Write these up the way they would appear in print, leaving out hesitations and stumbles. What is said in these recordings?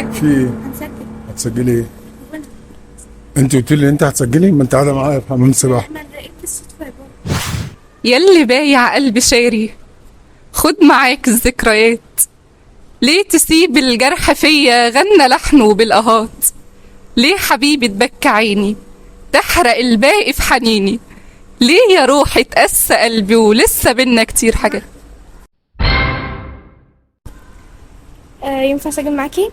هنسجل. في ايه؟ هنسجل. هتسجلي ايه؟ انت قلت لي انت هتسجلي، ما انت قاعدة معايا في حمام السباحة. ما لقيت بالصدفة يا بابا. يلي بايع قلب شاري، خد معاك الذكريات. ليه تسيب الجرح فيا غنى لحنه بالقهات؟ ليه حبيبي تبكي عيني، تحرق الباقي في حنيني؟ ليه يا روحي تقسى قلبي ولسه بينا كتير حاجات؟ ينفع اسجل معاكي؟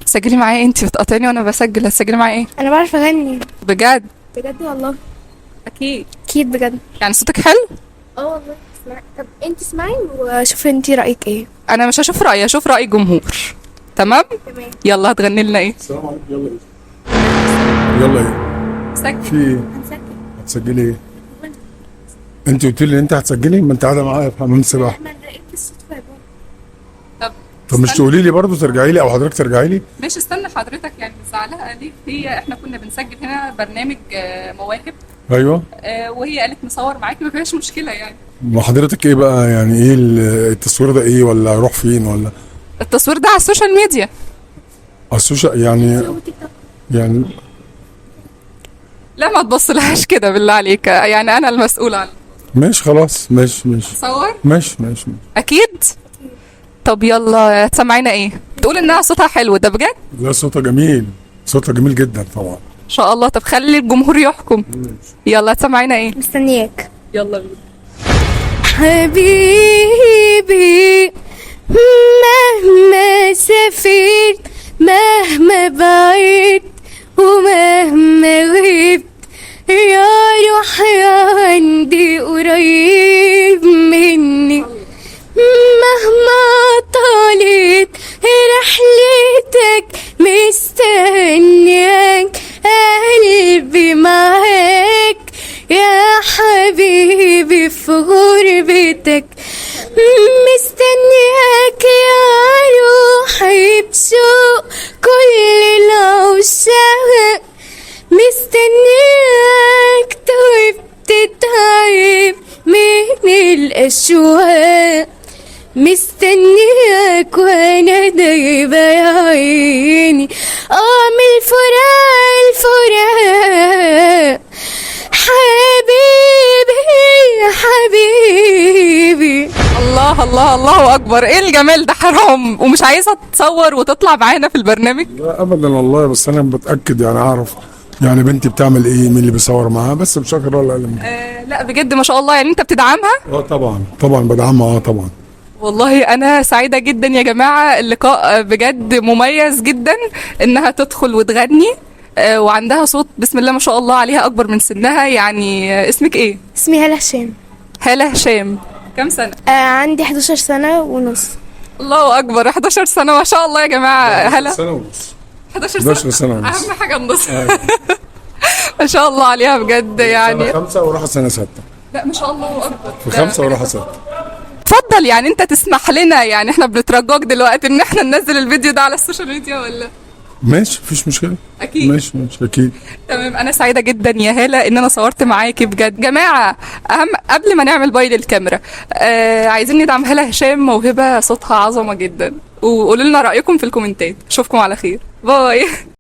سجلي معايا، انت بتقاطعني وانا بسجل، هتسجلي معايا ايه؟ انا بعرف اغني. بجد؟ بجد والله. اكيد. اكيد بجد. يعني صوتك حلو؟ اه والله. اسمعي، طب انت اسمعي وشوفي انت رايك ايه. انا مش هشوف رايي، هشوف راي الجمهور. تمام؟ تمام. يلا هتغني لنا ايه؟ السلام عليكم. يلا ايه؟ يلا ايه؟ سجل. في ايه؟ هنسجل. هتسجلي ايه؟ انت قلت لي انت هتسجلي، ما انت قاعدة معايا في حمام السباحة. ما لقيت بالصدفة يا بابا. طب طب مش استنى. تقولي لي برضه ترجعي لي او حضرتك ترجعي لي؟ ماشي، استنى حضرتك، يعني بتزعلها ليه؟ هي احنا كنا بنسجل هنا برنامج مواهب. ايوه. وهي قالت نصور معاكي، ما فيهاش مشكلة يعني. ما حضرتك ايه بقى يعني ايه التصوير ده ايه، ولا اروح فين، ولا التصوير ده على ال social media. على ال social يعني؟ يعني لا ما تبصلهاش كده بالله عليك، يعني انا المسؤولة عن ماشي خلاص، ماشي ماشي. صور. ماشي ماشي ماشي. اكيد. طب يلا تسمعينا ايه؟ تقول انها صوتها حلو ده بجد؟ لا صوتها جميل، صوتها جميل جدا طبعا. ان شاء الله. طب خلي الجمهور يحكم. يلا تسمعينا ايه؟ مستنياك. يلا بينا. حبيبي مهما سافرت، مهما بعدت، ومهما غبت، يا روحي عندي قريب مني. مهما طالت رحلتك مستنياك، قلبي معاك يا حبيبي في غربتك. مستنياك يا روحي بشوق كل العشاق، مستنياك تعبت تعب من الأشواق، مستنياك وانا دايبة يا عيني من الفراق الفراق. حبيبي حبيبي. الله الله الله اكبر، ايه الجمال ده، حرام ومش عايزه تصور وتطلع معانا في البرنامج؟ لا ابدا والله، بس انا بتاكد يعني اعرف يعني بنتي بتعمل ايه، مين اللي بيصور معاها، بس مش اكتر ولا اقل من كده. لا بجد ما شاء الله، يعني انت بتدعمها؟ اه طبعا طبعا بدعمها، اه طبعا. والله انا سعيدة جدا يا جماعة، اللقاء بجد مميز جدا، انها تدخل وتغني وعندها صوت بسم الله ما شاء الله عليها، اكبر من سنها يعني. اسمك ايه؟ اسمي هالة هشام. هاله هشام. كم سنة؟ عندي 11 سنة ونص. الله اكبر، 11 سنة ما شاء الله يا جماعة. هاله سنة ونص. 11 سنة. 11 سنة ونص. اهم حاجة النص. ما شاء الله عليها بجد يعني. سنة خمسة وراح سنة ستة. لا ما شاء الله اكبر. في خمسة وراح ستة. اتفضل، يعني انت تسمح لنا، يعني احنا بنترجاك دلوقتي ان احنا ننزل الفيديو ده على ال social media ولا؟ ماشي مفيش مشكلة. اكيد. ماشي ماشي اكيد. تمام. انا سعيدة جدا يا هاله ان انا صورت معاكي بجد. جماعة اهم قبل ما نعمل bye للكاميرا، عايزين ندعم هاله هشام، موهبة صوتها عظمه جدا، وقولوا لنا رايكم في الكومنتات. اشوفكم على خير، bye.